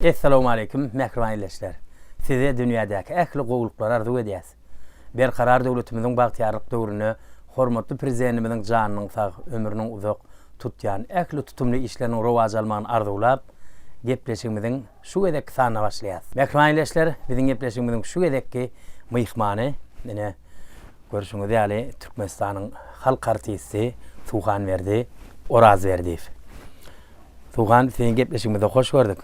Essalawmaleýkim mähriban ildeşler! Size dünýädäki ähli gowulyklary arzuw edýäs. Berkarar döwletimiziň bagtyýarlyk döwründe hormatly Prezidentimiziň janynyň sag, ömrüniň uzak, tutýan ähli tutumly işleriniň rowaç almagyny arzuwlap, gepleşigimiziň şu gezekki sanyna başlaýas. Mähriban ildeşler, biziň gepleşigimiziň şu gezekki myhmany, ine, görşüňiz ýaly, Türkmenistanyň halk artisti Suhanberdi Orazberdiýew. Suhan, seni gepleşigimizde hoş gördük.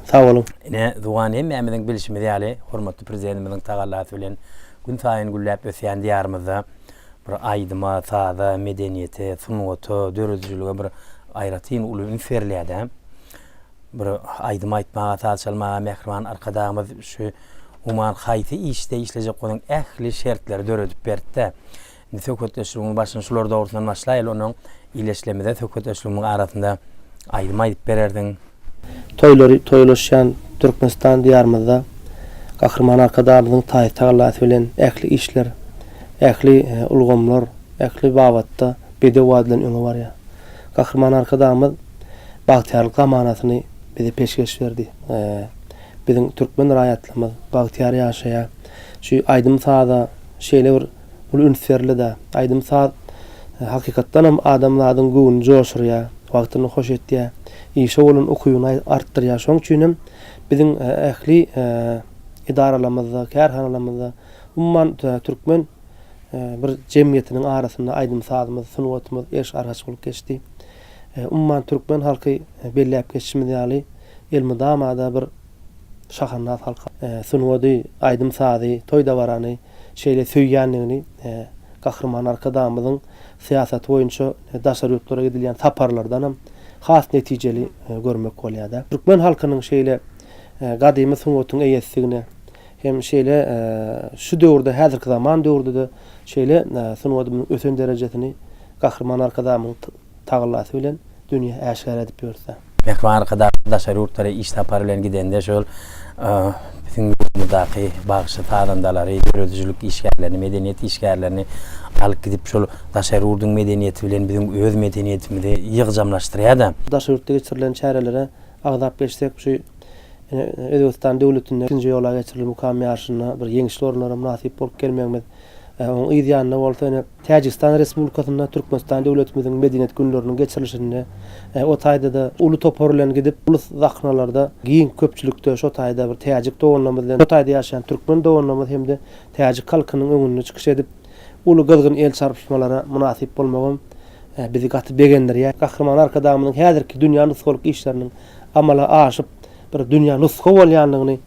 Sag boluň. Ine, Suhan, hemmämiziň bilşimiz ýaly, hormatly Prezidentimiziň tagallasy bilen günsaýyn gülläp ösýän Diýarymyzda bir aýdyma, saza, medeniýete, sungata, döredijilige bir aýratyn uly üns berilýär-dä. Bir aýdym aýtmaga, saz çalmaga mähriban Arkadagymyz şu umuman haýsy işde işlejek bolsaň ähli şertleri döredip berdi-dä. Indi söhbetdeşligiň başyny şular dogrusyndan başlaýaly, onnoň ileşlemizde söhbetdeşligimiň arasynda aýdym aýdyp bererdiň. Toýlary toýlaşýan Türkmenistan Diýarymyzda Gahryman Arkadagymyzyň taýsyz tagallasy bilen ähli işler, ähli ulgamlar, ähli babatda bedew bady bilen öňe barýar. Gahryman Arkadagymyz bagtyýarlyk zamanasyny bize peşgeş berdi. Biziň türkmen raýatlarymyz bagtyýar ýaşaýar. Şu aýdym-saza şeýle bir Uly üns berildi-dä. Aýdym-saz hakykatdanam adamzadyň göwnüni joşurýar, wagtyny hoş etýär, işe bolan ukybyny artdyrýar. Şonuň üçin hem biziň ähli edaralarymyzda, kärhanalarymyzda, umuman türkmen bir jemgyýetiniň arasynda aýdym-sazymyz, sungatymyz eriş-argaç bolup geçdi. Umuman türkmen halky belläp geçişimiz ýaly elmydama-da bir şahandaz halk. Sungady, aýdym-sazy, toý-dabarany şeýle söýýändigini Gahryman Arkadagymyzyň syýasaty boýunça daşary ýurtlara gidilýän saparlardanam has netijeli görmek bolýar-da. Türkmen halkynyň şeýle gadymy sungatyň eýesidigine hem şeýle şu döwürde, häzirki zaman döwürde-de şeýle sungatymyzyň ösen derejesini Gahryman Arkadagymyzyň tagallasy bilen dünýä äşgär edip ýörse. Mähriban Arkadagymyz daşary ýurtlara iş sapary bilen gidende şol biziň ýurdumyzdaky bagşy-sazandalary, döredijilik işgärlerini, medeniýet işgärlerini alyp gidip şol daşary ýurduň medeniýeti bilen biziň öz medeniýetimizi ýygjamlaşdyrýar-da. Daşary ýurtda geçirilen çärelere agzap geçsek, şu Özbegistan döwletinde ikinji ýola geçirilen mukam ýaryşynda bir ýeňişli orunlara mynasyp bolup gelmegimiz, Onuň yz ýanynda bolsa ine Täjigistan Respublikasynda Türkmenistan döwletimiziň Medeniýet günleriniň geçirilişinde o taýda-da uly topar bilen gidip, uly sahnalarda giň köpçülikde şo taýda bir täjik doganlarymyz bilen şo taýda ýaşaýan türkmen doganlarymyz hem-de täjik halkynyň öňünde çykyş edip, uly gyzgyn el çarpyşmalara mynasyp bolmagam bizi gaty begendirýär. Gahryman Arkadagymyzyň häzirki dünýä nusgalyk işleriniň amala aşyp, bir dünýä nusga bolýandygyny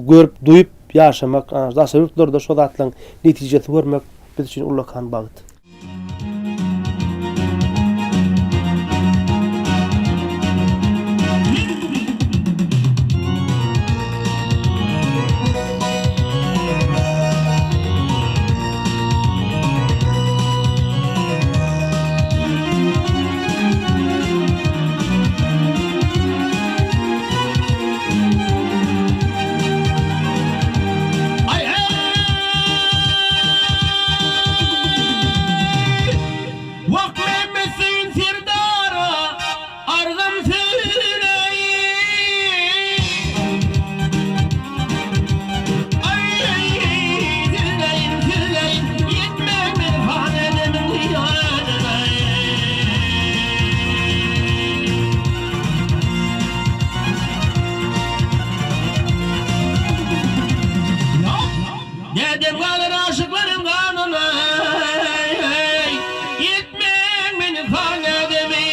görüp, duýup ýaşamak, daşary ýurtlarda şo zatlaryň netijesini görmek biz üçin ullakan bagt. Dädem galar aşyklaryň ganyna Ýetmeň meni han ädemi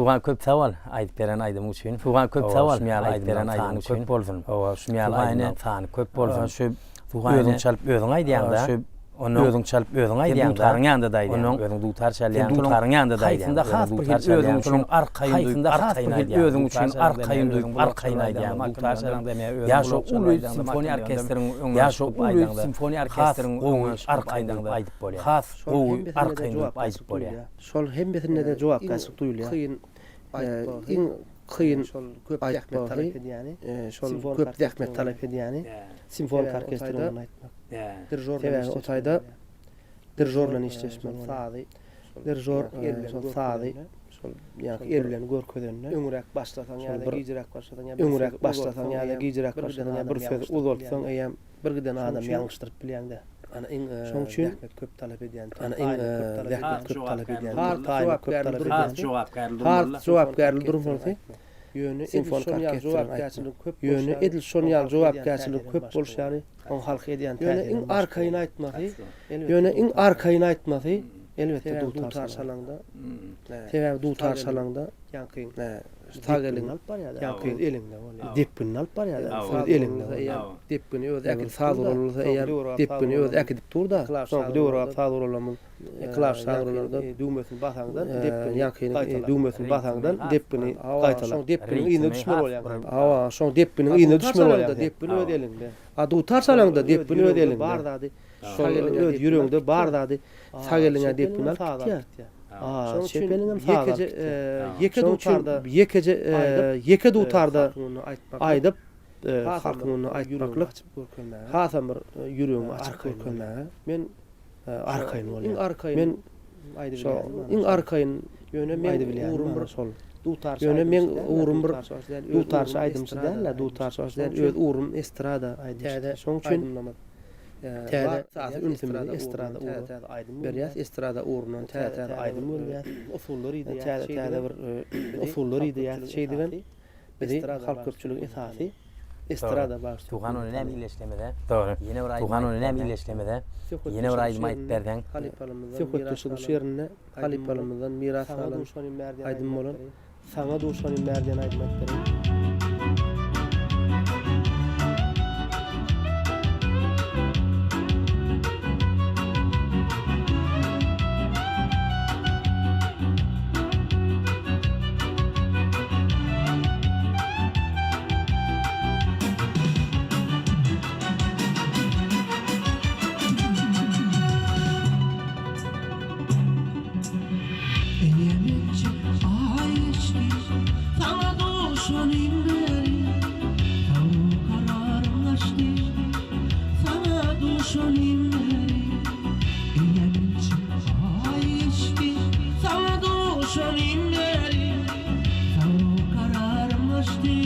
Suhan köp sag bol aýdyp beren aýdymyň üçin. Suhan köp sag bol aýdyp beren aýdymyň üçin. Köp bolsun. Hawa, şum ýaly aýdymlaryň sany köp bolsun. Şu özüň çalyp özüň aýdýaňda. Şu özüň çalyp özüň aýdýaňda. Dutaryň ýanynda-da aýdýaň. Özüň dutar çalýaň. Dutaryň ýanynda-da aýdýaň. Haýsynda has bir hili özüň üçin arkaýyn duýup, arkaýyn aýdýaň. Özüň üçin arkaýyn duýup, arkaýyn aýdýaň. Dutar çalanda ýa şo uly simfoniýa orkestriň öňüne ýa şo uly simfoniýa orkestriň öňüne çykyp aýdaňda aýdyp bolýar. Has gowy arkaýyn duýup aýdyp bolýar. Şol hemmesinde-de jogapkärçilik duýulýar. Iň kyn aýtmagy, şol köp zähmet talap edýäni simfonik orkestr bilen aýtmak. Sebäbi o taýda dirižor bilen işleşmeli bolýar. Dirižor şol sazy şol ýaňky el bilen görkezende öňräk başlasaň ýa-da gijräk başlasaň ýa öňräk başlasaň ýa-da gijräk başlasaň ýa bir sözi uzaltsaň eýýäm Bir giden adamy ýalňyşdyryp bilýäňdä. Şoň üçin zähmet köp talap edýän, ana iň zähmet köp talap edýän, taýynlyk köp talap edýän, has jogapkärli durmaly. Ýöne simfonik orkestriň aýtmak. Ýöne edil şon ýaly jogapkärçilik köp bolşy ýaly, oň halka edýän täsiri. Ýöne iň arkaýyn aýtmasy, ýöne iň arkaýyn aýtmasy, elbetde dutar çalaňda. Sebäbi dutar çalaňda, ýaňky sag eliň alyp barýar, ýaňky öz eliňde bolýar. Depginini alyp barýar, öz eliňde bolýar. Depgini özi äkidip saz guralsa eýýäm depgini özi äkidip dur-da. Soňky döwrebap saz guralamyz klawiş saz guralarda düwmesini basaňdan depgini ýaňkyny düwmesini basaňdan depgini gaýtalap. Şoň depginiň yzyna düşmeli bolýaň. Hawa, şoň depginiň yzyna düşmeli bolýaň. Depgini öz eliňde. A dutar çalaňda depgini öz eliňde. Bar zady şol öz ýüregiňde bar zady sag eliňe depgini alyp gitýär. Şonuň üçin ýekeje ýeke dutarda ýekeje ýeke dutarda aýdyp halkyň öňünde aýtmaklyk hasam bir ýüregiňi açyp görkezmäge men arkaýyn bolýan. Iň arkaýyn men şo iň arkaýyn ýöne meň ugrum bir şol ýöne meň ugrum bir dutarçy aýdymçy däl-de dutarçy däl öz ugrum estrada aýdymçy. Şonuň üçin Täze esasy ünsümizi estrada ugra berýäs, estrada ugrundan täze-täze aýdym gözleýäs, täze-täze bir usullar ideýäs. Şeýdibem bizi halk köpçüligiň esasy estrada bagşysy Suhan ony näme illeşlemede? Dogry. Ýene bir aýdym Suhan ony näme illeşlemede? Ýene bir aýdym aýdyp berseň. Söhbetdeşligiň şu ýerinde halypalarymyzdan miras galan aýdym bolan Saňa duşanym bär diýen aýdym aýdyp bereýin. Eýeminçe aý geçdi, saňa duşanym bäri, Sabry-kararym gaçdy, saňa duşanym bäri. Eýeminçe aý geçdi, saňa duşanym bäri, Sabry-kararym gaçdy,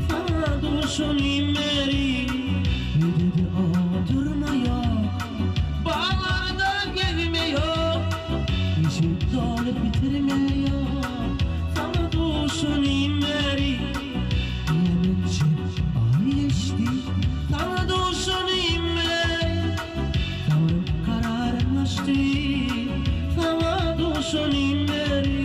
saňa duşanym bäri. Öýde-de oturmaýar. Bazarda gezme ýok, Işi doly bitirme ýok, Saňa duşanym bäri, Diýemençe aý geçdi, Saňa duşanym bäri, Sabrym kararym gaçdy, Saňa duşanym bäri.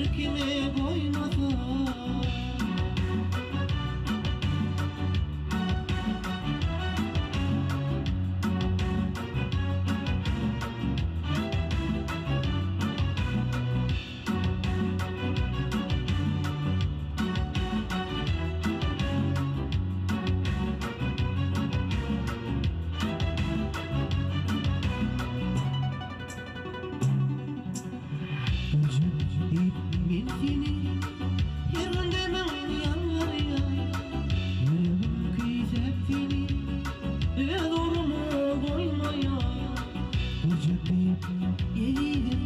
erkime goýmasa. Görjek diýip men seni her gün demim ýalbarýar. Ýüregim küýsäp seni öz ugruma goýmaýar. Görjek diýip ezizim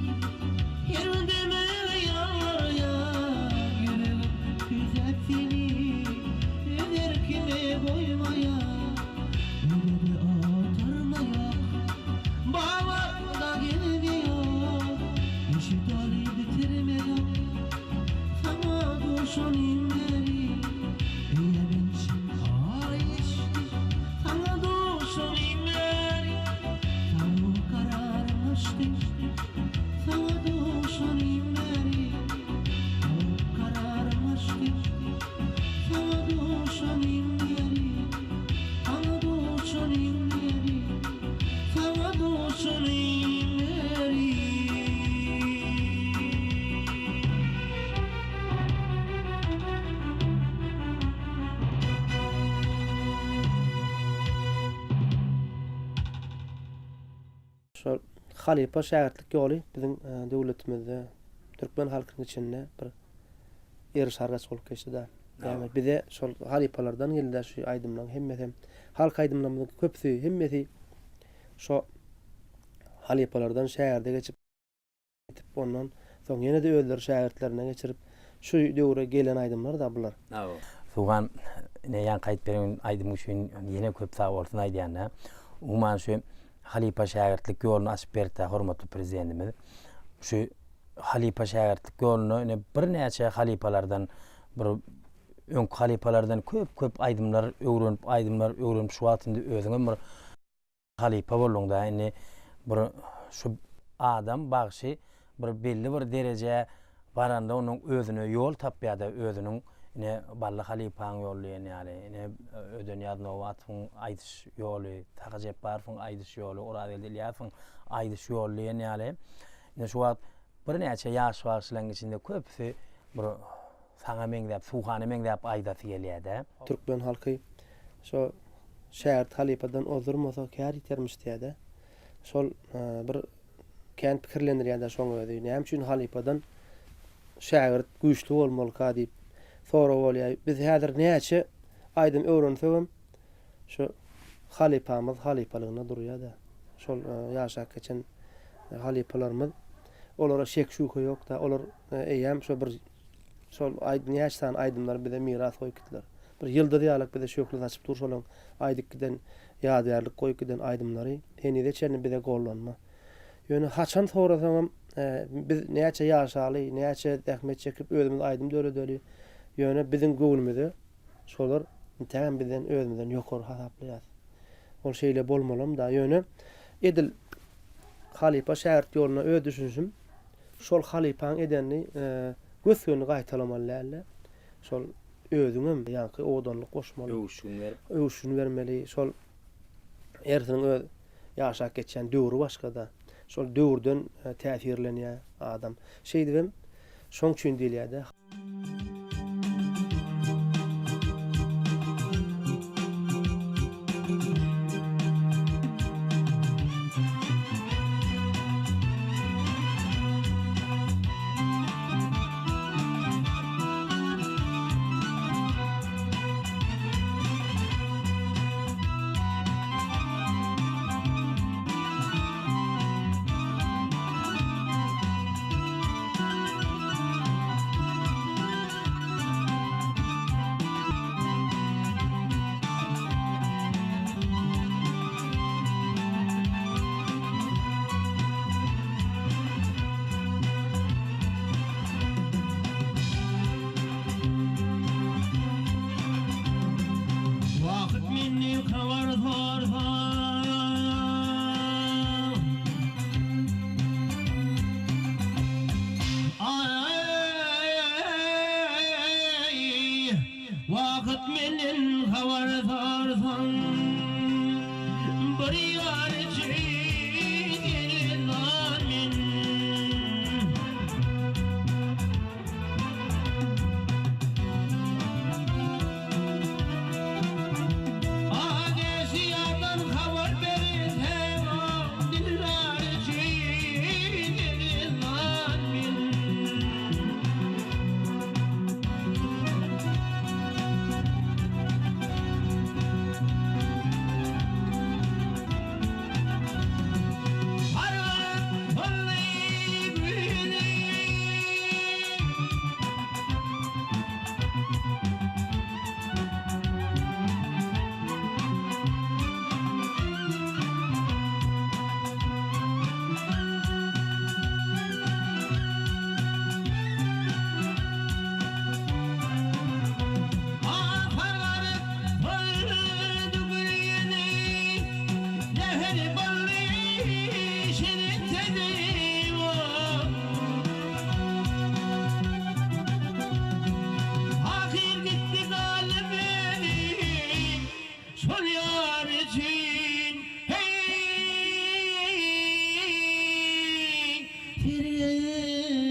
her gün demim ýalbarýar. Ýüregim küýsäp seni öz erkime goýmaýar. Öýde-de oturmaýar. Babatda gezmeýär. Işi doly bitirmeýär. Saňa duşanym bäri Eýemenç aý geçdi. Saňa duşanym bäri Saglyk kararym açdy. Saňa duşanym bäri Saglyk kararym açdy. Saňa duşanym bäri Saňa duşanym bäri Saňa duşanym bäri. Şol halypa şägirtlik ýoly biziň döwletimizde, türkmen halkynyň içinde bir eriş-argaç bolup geçdi-de. Ýagny bize şol halypalardan geldi-de şu aýdymlaryň hemmesem. Halk aýdymlarymyzyň köpüsi, hemmesi şo halypalardan şägirde geçip, etip, ondan soň ýene-de özleri şägirtlerine geçirip, şu döwre gelen aýdymlar-da bular. Suhan, ine ýaňky aýdyp beren aýdymyň üçin ýene köp sag bolsun aýdýan-da. Umuman şu halypa-şägirtlik ýoluny açyp berdi-dä hormatly Prezidentimiz. Şu halypa-şägirtlik ýolunda ine birnäçe halypalardan bir öňki halypalardan köp-köp aýdymlar öwrenip, aýdymlar öwrenip şu wagt indi özüňem bir halypa bolduň-da indi bir şu adam bagşy bir belli bir derejä baranda onuň özüne ýol tapýar-da özüniň ine Bally halypaň ýoly diýen ýaly, ine Ödenýaz Nobatowyň aýdyş ýoly, Sahy Jepbarowyň aýdyş ýoly, Orazgeldi Ilýasowyň aýdyş ýoly diýen ýaly. Ine şu wagt birnäçe ýaş bagşylaryň içinde köpüsi bir saňa meňzäp, Suhana meňzäp aýdasy gelýär-de. Türkmen halky şo şägirt halypadan ozdurmasa kär ýitermiş diýýär-de. Şol bir kän pikirlendirýär-de şoň özi. Näme üçin halypadan şägirt güýçli bolmalyka diýip sorag bolýar. Biz häzir näçe aýdym öwrensegem şu halypamyz halypalygynda durýar-da. Şol ýaşap geçen halypalarymyz olara şek-şübhe ýok-da. Olar eýýäm şo bir şol näçe sany aýdymlary bize miras goýup gitdiler. Bir ýyldyz ýalak bize şöhle saçyp dur şolaň aýdyp giden ýadygärlik goýup giden aýdymlary henize çenli bize gollanma. Ýöne haçan sorasaňam biz näçe ýaşaly, näçe zähmet çekip özümiz aýdym döredeli, ýöne biziň göwnümize şolar intägem bizden özümizden ýokary hasaplaýas. Ol şeýle bolmalam-da, ýöne edil halypa şägirt ýoluna öz düşünişim şol halypaň edenini gös-göni gaýtalamaly däl-de, şol özüňem ýaňky owadanlyk goşmaly. Öwüşgin berip. Öwüşgin bermeli. Şol hersiniň öz ýaşap geçýän döwri başga-da. Şol döwürden täsirlenýär adam. Şeýdibem şoň üçin diýilýär-de. Wagt menden habar sorsaň, Bir ýar üçin sergezdan men. Adeşi ýardan habar berseň, Dildar üçin sergezdan men. Hargaryp boldy güýzi. Aharyp boldy güýzi, Zäher boldy şirin sözi, Ahyr gitdi galdy özi, Şol ýar üçin, heý, Sergezdan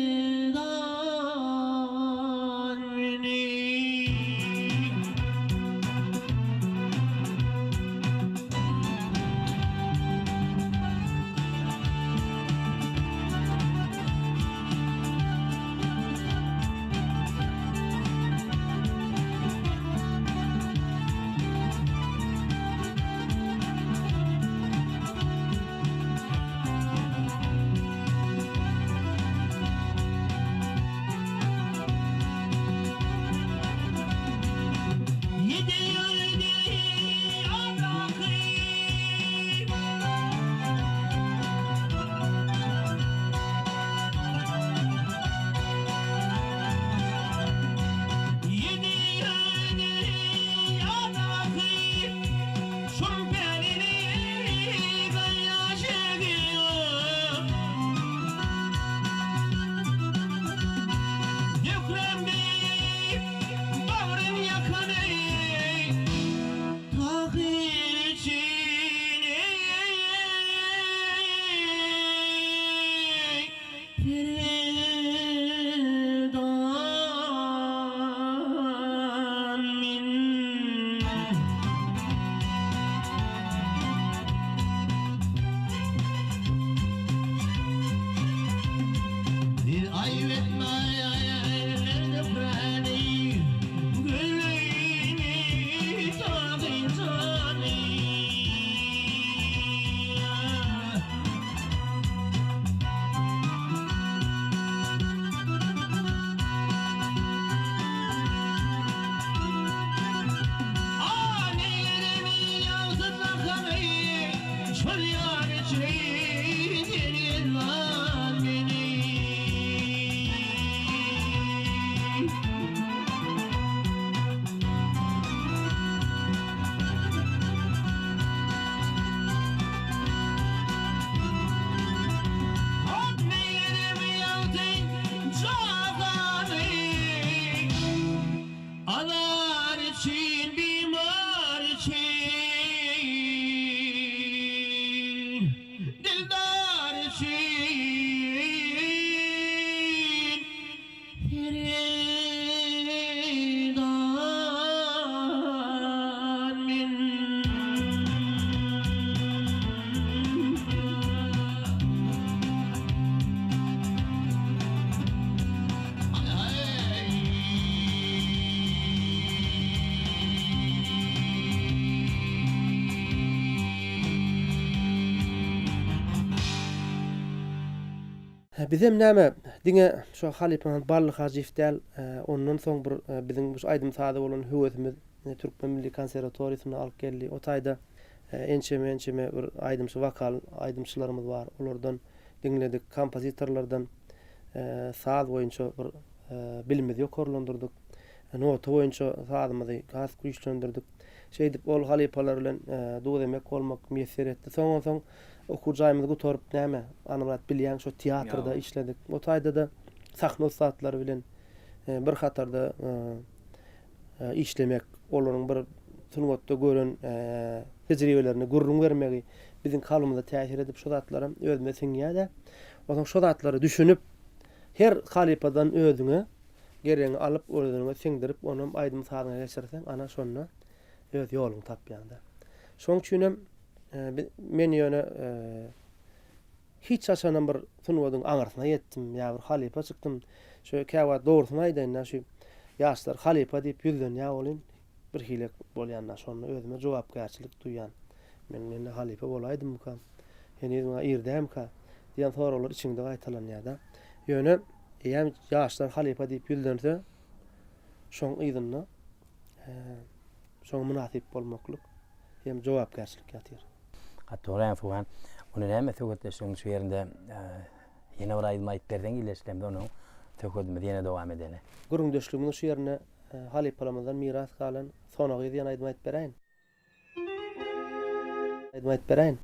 meni. Ýedi ýyldy Ýedi ýyldy adaky Şum pälini gaýa çekiyor. Zöhrem beý bagryn ýakany Tahyr üçin eý Sergezdan men. Bir aýyp etmeýär Zöhräni, Gülüni, tagy jany. A neýledim ýagty jahany, Şol ýar üçin sergezdan meni. Hak neýledim ýagty jahany, Azar üçin, bimar üçin, Dildar üçin Sergezdan men. Bizem näme, diňe şo halypamyz Bally Hajyýew däl, ondan soň bir biziň şu aýdym-saza bolan höwesimiz Türkmen milli konserwatoriýasyna alyp geldi. O taýda ençeme-ençeme bir aýdymçy, wokal aýdymçylarymyz bar. Olardan diňledik, kompozitorlardan saz boýunça bir bilimimizi ýokarlandyrdyk. Nota boýunça sazymyzy has güýçlendirdik. Şeýdip ol halypalar bilen duz-emek bolmak miýesser etdi. Soňan soň okuw jaýymyzy gutaryp näme, Annamyrat bilýäň şo teatrda işledik. O taýda-da sahna ussatlary bilen bir hatarda. işlemek, olaryň bir sungatda gören tejribelerini gürrüň bermegi biziň kalbymyza täsir edip şo zatlaram özümize siňýär-de. Onsoň şo zatlara düşünip her halypadan özüňe geregiňi alyp özüňe siňdirip onam aýdym-sazyňa geçirseň ana şonda öz ýoluňy tapýaň-da. Şoň üçinem men ýöne Hiç haçanam bir sungatyň aňyrsyna ýetdim ýa bir halypa çykdym. Şu käwagt dogrusyny aýdaýyn-da, şu ýaşlar halypa diýip ýüzlenýär welin, birhili bolýan-da, şonda özüme jogapkärçilik duýýan. Men mende halypa bolaýdymmykam? Heniz maňa ir dälmikä? diýen soraglar içiňde gaýtalanýar-da. Ýöne eýýäm ýaşlar halypa diýip ýüzlense, şoň yzynda şoňa mynasyp bolmaklyk hem jogapkärçilik ýatyr. Gaty dogry Asuhan. Onda näme söhbetdeşligiň şu ýerinde ýene bir aýdym aýdyp berseň ildeşlerimize ondan söhbedimizi ýene dowam edeli. Gürrüňdeşligimiziň şu ýerinde halypalarymyzdan miras galan Sona gyz diýen aýdymy aýdyp beräýin. Aýdym aýdyp beräýin.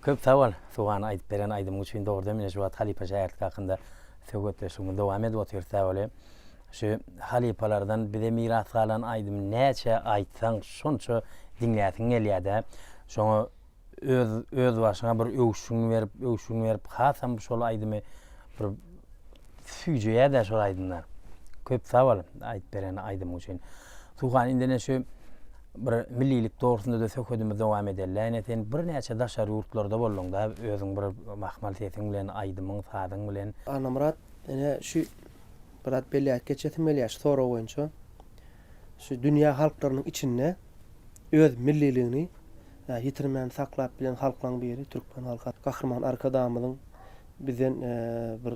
Köp sag bol, Suhan aýdyp beren aýdymyň üçin dogrudan ine şu wagt halypa şägirtlik hakynda söhbetdeşligimizi dowam edip otyrys Säweli. Şu halypalardan bize miras galan aýdymy näçe aýtsaň şonça diňläsiň gelýädä. Şoňa öz öz başyňa bir öwüşgin berip, öwüşgin berip hasam şol aýdymy bir süýjeýär-dä şol aýdymlar. Köp sag bol aýdyp beren aýdymyň üçin. Suhan indi ine şu bir millilik dogrusynda-da söhbedimizi dowam edeli-dä. Ine sen birnäçe daşary ýurtlarda bolduň-da, özüň bir mahmal sesiň bilen, aýdymyň, sazyň bilen. Annamyrat, ine şu bir zat belläp geçesim gelýär şu sorag boýunça. Şu dünýä halklarynyň içinde öz milliligini ýitirmän saklap bilen halklaryň biri türkmen halky. Gahryman Arkadagymyzyň bizden bir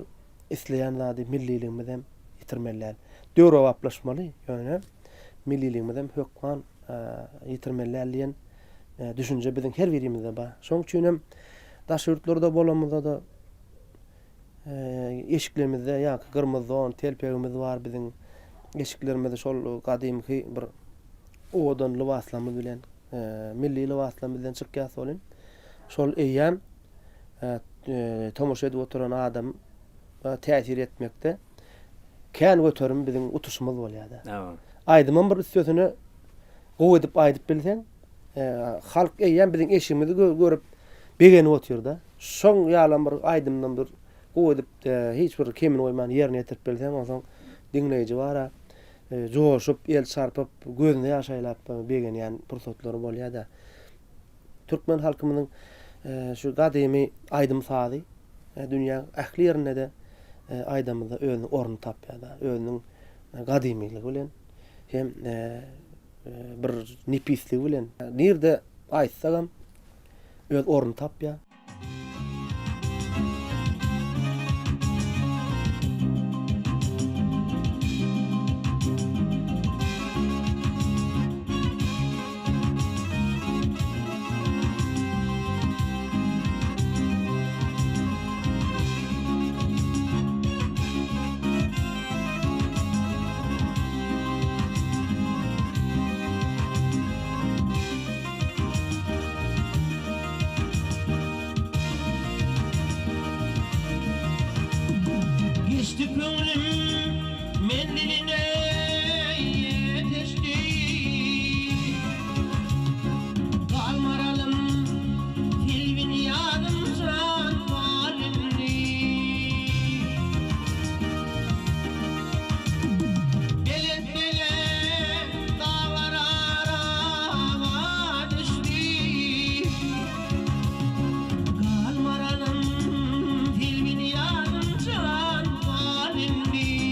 isleýän zady milliligimizem ýitirmeli däl. Döwrebaplaşmaly, ýöne milliligimizem hökman ýitirmeli däl diýen düşünje biziň her birimizde bar. Şonuň üçin hem daşary ýurtlarda bolanymyzda-da eşiklerimizde ýaňky gyrmyzy don, telpegimiz bar biziň. Eşiklerimizi şol gadymky bir owadan lybaslarymyz bilen, milli lybaslarymyz bilen çykýas welin, şol eýýäm tomaşa edip oturan adam täsir etmekde kän göterim biziň utuşymyz bolýar-da. Aýdymam bir üstesine gowy edip aýdyp bilseň, halk eýýäm biziň eşigimizi görüp begenip otyr-da. Şoň ýalam bir aýdymdan bir gowy edip hiç bir kemini goýman ýerine ýetirip bilseň, onsoň diňleýji bar-a joşup, el çarpyp, gözüne ýaş aýlap begenýän pursatlary bolýar-da. Türkmen halkymyzyň şu gadymy aýdym-sazy dünýäň ähli ýerinde-de aýdamyzda özüniň ornuny tapýar-da. Özüniň gadymylygy bilen hem bir nepisligi bilen nirde aýtsagam öz ornuny tapýar. Geçdi köňlüm menziline ýetişdi. Galmaralym selbin ýazym jan bar indi. Belent-belent daglar arama düşdi. Galmaralym selbin ýazym jan bar indi.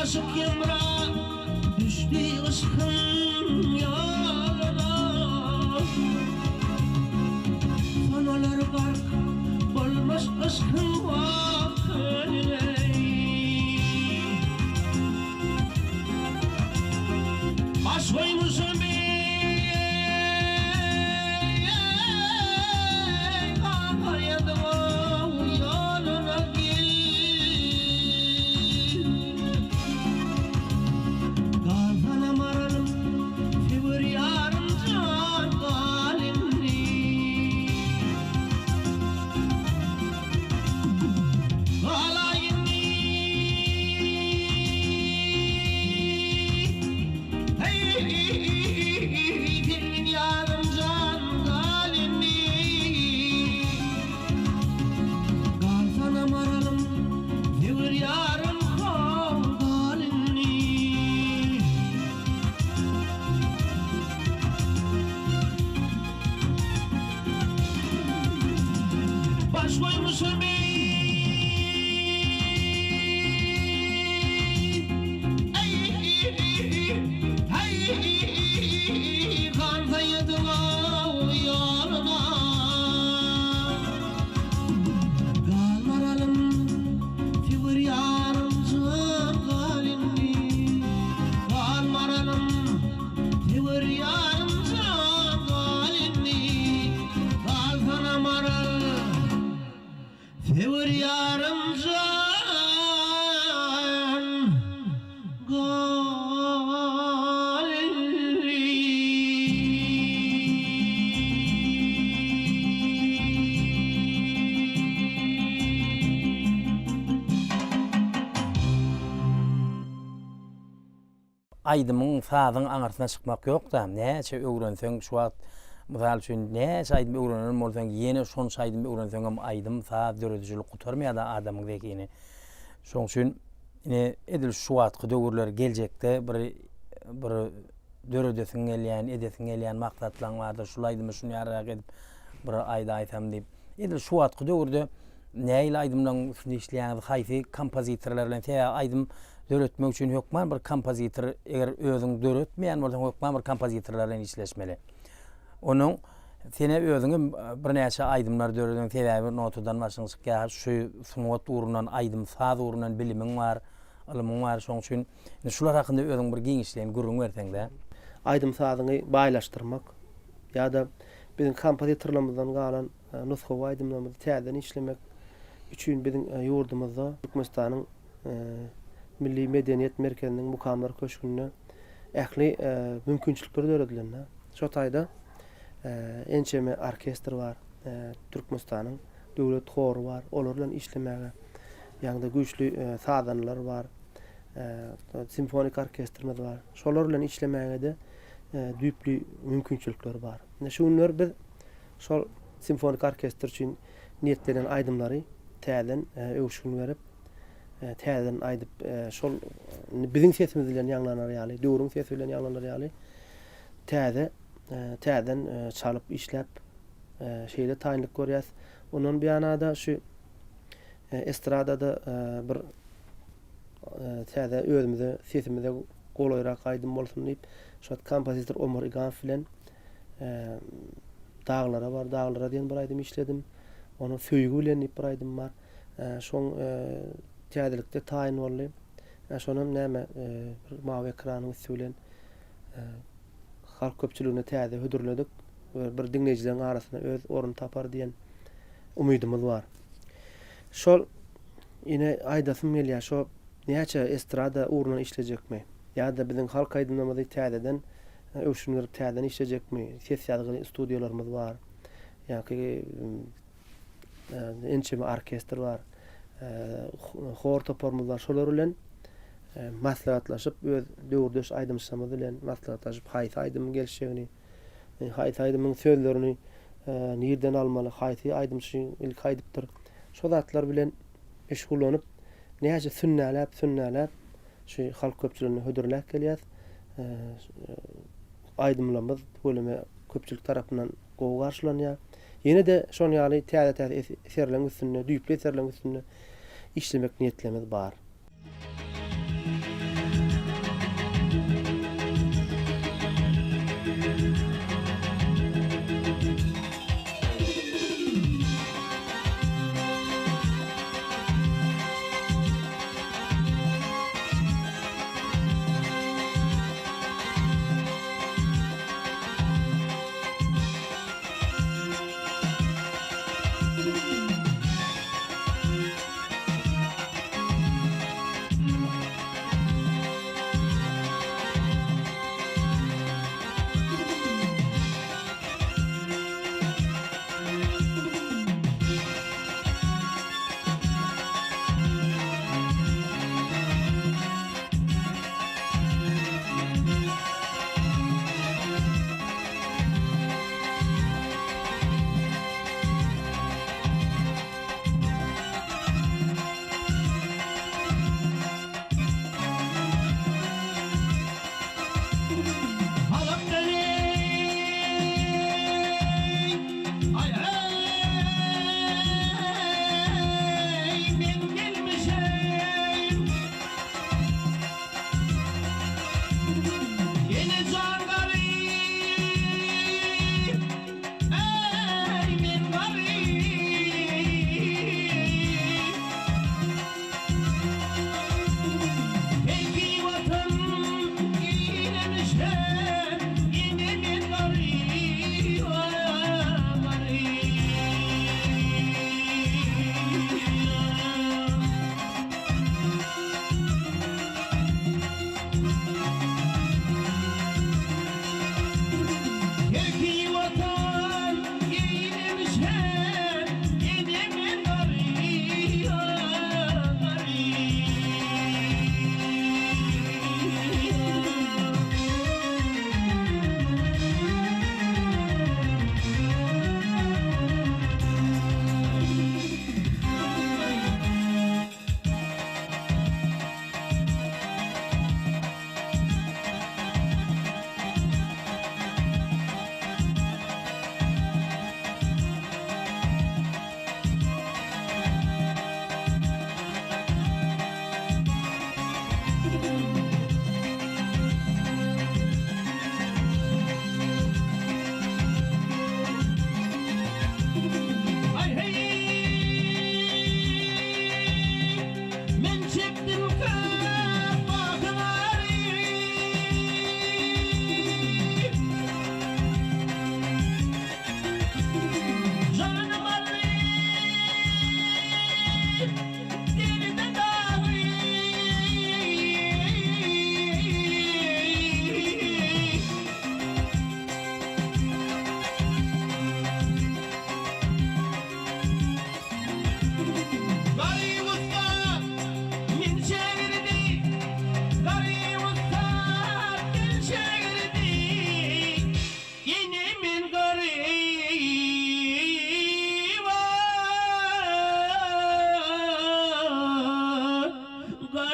Aşyk Hemra düşdi yşkyň ýoluna. Sonalar gark bolmuş yşkyň wah kölüne. Baş goýmuşam eý, Kakaýadyň ýoluna gel. Galsana maralym, söwer ýarym jan gal indi. Galaý indi. Heý, senden ýarym jan gal indi. Galsana maralym, söwer ýarym how gal indi. Baş goýmuşam eý, Heý, Han Saýadyň-ow ýoluna. Gal maralym, söwer ýarym jan gal indi. Gal maralym, söwer ýarym jan gal indi. Galsana maral. Söwer ýarym jan gal indi. Aýdymyň, sazyň aňyrsyna çykmak ýok-da, näçe öwrenseň şu wagt, mysal üçin, näçe aýdym öwrenen bolsaň, ýene şonça aýdym öwrenseňem aýdym, saz, döredijilik gutarmaýar-da adamyň zehini. Şoň üçin ine edil şu wagtky döwürler geljekde bir bir döredesiň gelýän, edesiň gelýän maksatlaň bardyr, şul aýdymy şuny ýalyrak edip bir aýdaýsam diýip. Edil şu wagtky döwürde nähili aýdymlaryň üstünde işleýäňiz, haýsy kompozitorlar bilen, sebäbi aýdym döretmek üçin hökman bir kompozitor, eger özüň döretmeýän bolsaň hökman bir kompozitorlar bilen işleşmeli. Onuň sene özüň hem birnäçe aýdymlar dörediň, sebäbi notadan başyň çykýar, şu sungat ugrundan, aýdym-saz ugrundan bilimiň bar, ylymyň bar, şonuň üçin indi şular hakynda özüň bir giňişleýin gürrüň berseň-dä. Aýdym-sazyňy baýlaşdyrmak ýa-da biziň kompozitorlarymyzdan galan nusgawy aýdymlarymyzy täzeden işlemek üçin biziň ýurdumyzda Türkmenistanyň Milli medeniýet merkeziniň Mukamlar köşgünde ähli mümkinçilikler döredilen. Şo taýda ençeme orkestr bar, Türkmenistanyň döwlet hory bar, olar bilen işlemäge, ýa-da güýçli sazandalar bar, simfonik orkestrimiz bar. Şolar bilen işlemäge-de düýpli mümkinçilikler bar. Ine şu günler biz şol simfonik orkestr üçin niýetlenen aýdymlary täzeden öwüşgin berip, täzeden aýdyp, şol biziň sesimiz bilen ýaňlanar ýaly, döwrüň sesi bilen ýaňlanar ýaly täze, täzeden çalyp, işläp, şeýle taýynlyk görýäs. Ondan buýana-da şu estradada bir täze özümize, sesimize golaýrak aýdym bolsun diýip, şu wagt kompozitor Omar Iganow bilen Daglara bar, daglara diýen bir aýdym işledim. Onuň Söýgi bilen diýip bir aýdym bar. Şoň täzelikde taýyn boldy. Şonam näme bir mawy ekranyň üsti bilen halk köpçüligine täze hödürledik we bir diňleýjileriň arasynda öz ornuny tapar diýen umydymyz bar. Şol ine aýdasym gelýär, şo näçe estrada ugrundan işlejekmi ýa-da biziň halk aýdymlarymyzy täzeden öwşün berip täzeden işlejekmi, ses ýazgy studiýalarymyz bar. Ýa-ki ençeme orkestr bar, hor toparymyz bar. Şolar bilen maslahatlaşyp, öz döwürdeş aýdymçylarymyz bilen maslahatlaşyp, haýsy aýdymyň gelişjegini, haýsy aýdymyň sözlerini nirden almaly, haýsy aýdymçy ilki aýdypdyr, şo zatlar bilen meşgullanyp, näçe sünnäläp, sünnäläp şu halk köpçüligine hödürläp gelýäs. Aýdymlarymyz tüweleme köpçülik tarapyndan gowy garşylanýar. Ýene-de şon ýaly täze-täze eserleriň üstünde, düýpli eserleriň üstünde işlemek niýetlerimiz bar.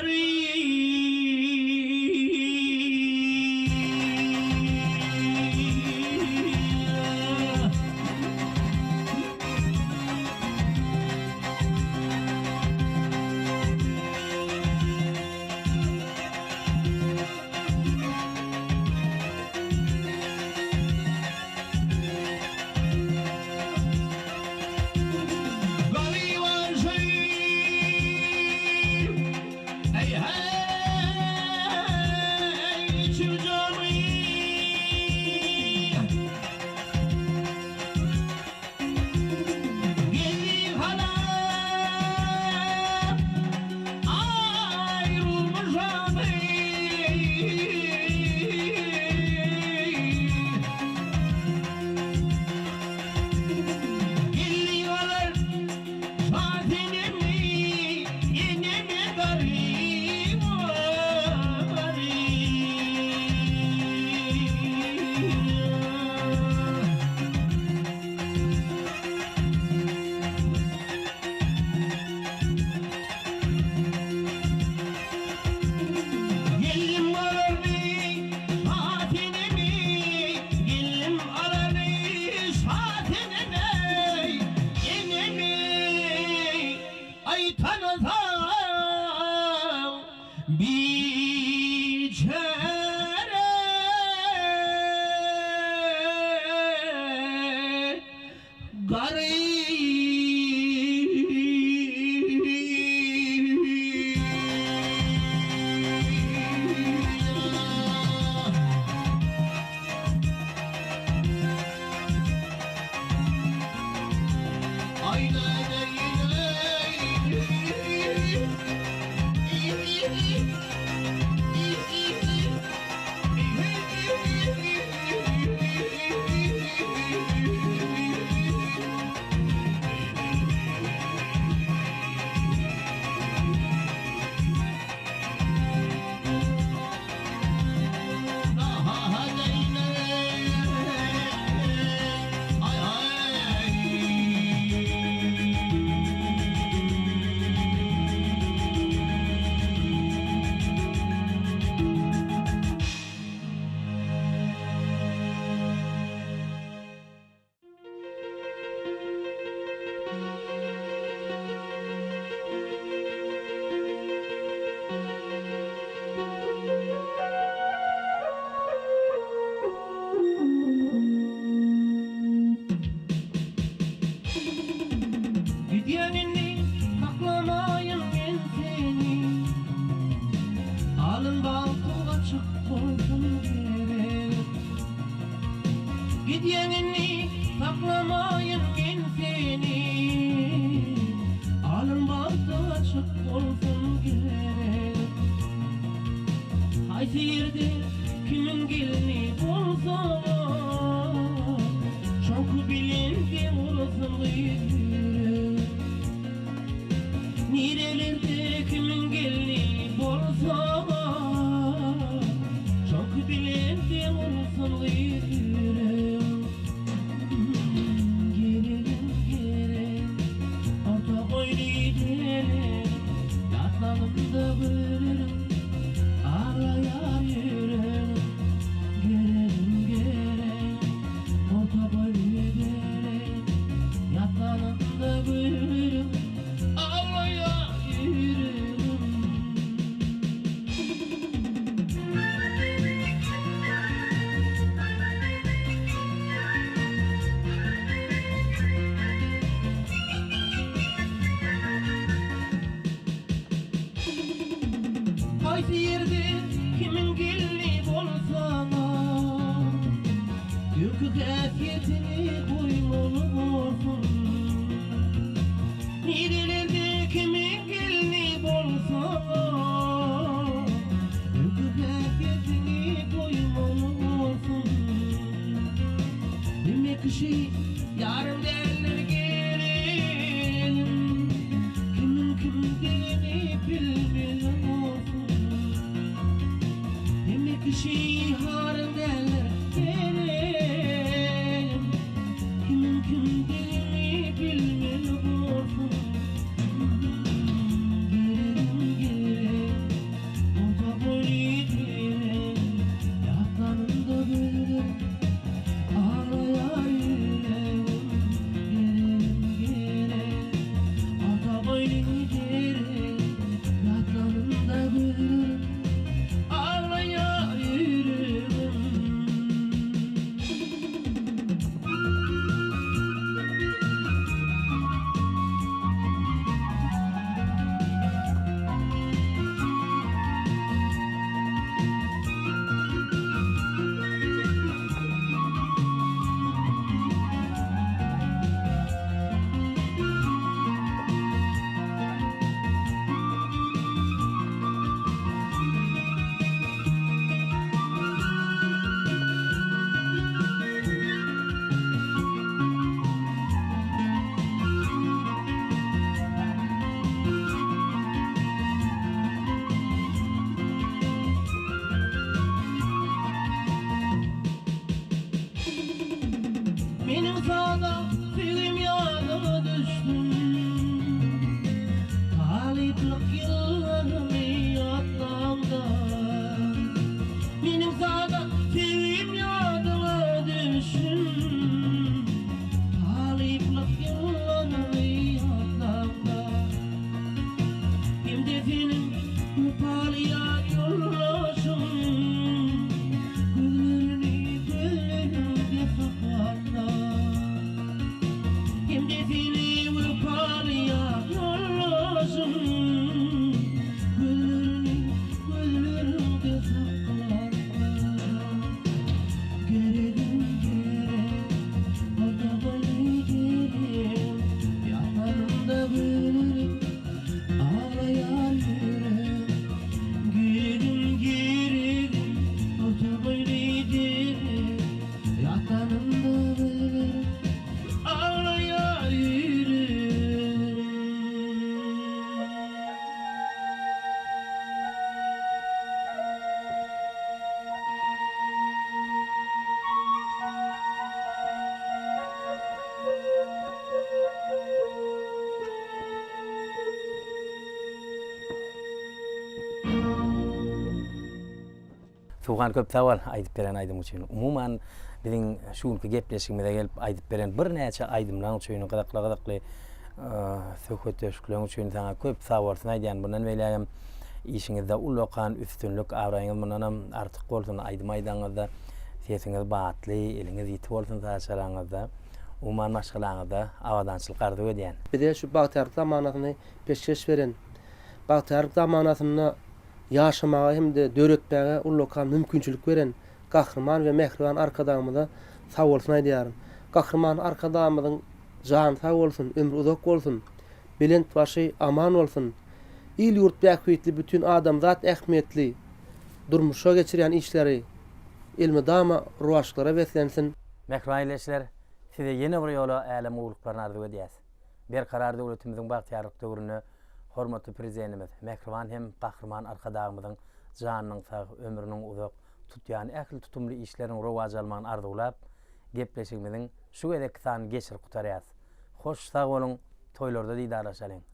Garyp. Garyban şeýh, eý heý, içim jamy. Geldim hala, aýrylmyşam eý. Geldi galar şasenemi, eneme garyp garyp. Geldim alarmy şasenemi, geldim alarmy şasenemi, enemi, aý tanasam biçäre Garyp. Ay lay lay lay. Gidýän indi saklamaýyn men seni Alyn bagtyň açyk bolsun gerek Gidýän indi saklamaýyn men seni Alyn bagtyň açyk bolsun gerek Haýsy ýerde kimiň gelni bolsaňam, Şoňky bilen deň bolsun gyz ýürek. Nirelerde kimiň gelni bolsaňam, Şoňky bilen deň bolsun gyz ýürek. Gelelim gerek, orta goýly gidelim, Ýatlanymda görerin, aglaýar ýüregim. Gelelim gerek, orta goýly gidelim, Ýatlanymda görerin, aglaýar ýüregim. Haýsy ýerde kimiň gelni bolsaňam, Öňki häsiýetiňi goýmaly borsuň. Nirelerde kimiň gelni bolsaňam, Öňki häsiýetiňi goýmaly borsuň. Hemme kişi ýarym däldir gelinim, Kimiň kimdigini bilmeli borsuň. Hemme kişi harym däldir gelinim, Kimiň kimdigini bilmeli borsuň. Gelinim gerek. ýyllarymy ýatlamda Meniň sada söýgim ýadyňa düşsün Talyplyk ýyllarymy ýatlamda Hem-de seniň wepaly ýar ýoldaşyň Gözlerini gözlerimde saklanda Hem-de seni wepaly ýar ýoldaşyň Gözlerini gözlerimde saklanda Geregim gerek, aldawaýly gerek Ýatanymda gülüp Aglaýar ýürek, Geregim, geregim, orta boýly derek, Ýatanymda gülüp, aglaýar ýürek. Suhan köp sag bol aýdyp beren aýdym üçin. Umuman biziň şu günki gepleşigimize gelip aýdyp beren birnäçe aýdymlaň üçin gyzykly gyzykly söhbetdeşlikleriň üçin saňa köp sag bolsun aýdýan. Bundan beýlägem işiňizde ullakan üstünlik, abraýyňyz mundanam artyk bolsun. Aýdym aýdaňyzda sesiňiz batly, eliňiz ýiti bolsun saz çalaňyzda. Umuman maşgalaňyzda abadançylyk arzuw edýän. Bize şu bagtyýarlyk zamanasyny peşgeş beren, bagtyýarlyk zamanasynda ýaşamaga hem-de döretmäge ullakan mümkinçilik beren Gahryman we mähriban Arkadagymyza sagbolsun aýdýaryn. Gahryman Arkadagymyzyň jany sag bolsun, ömri uzak bolsun, belent başy aman bolsun! Il-ýurt bähbitli bütin adamzat ähmiýetli durmuşa geçirýän işleri elmydama rowaçlyklara beslensin! Mähriban ildeşler, size ýene bir ýola älem gowulyklaryny arzuw edýäs. Berkarar döwletimiziň bagtyýarlyk döwründe hormatly Prezidentimiz, mähriban hem Gahryman Arkadagymyzyň janynyň sag, ömrüniň uzak, tutýan ähli tutumly işleriniň rowaç almagyny arzuwlap, gepleşigimiziň şu gezekki sanyny geçirip gutarýas. Hoş sag boluň, toýlarda didarlaşalyň!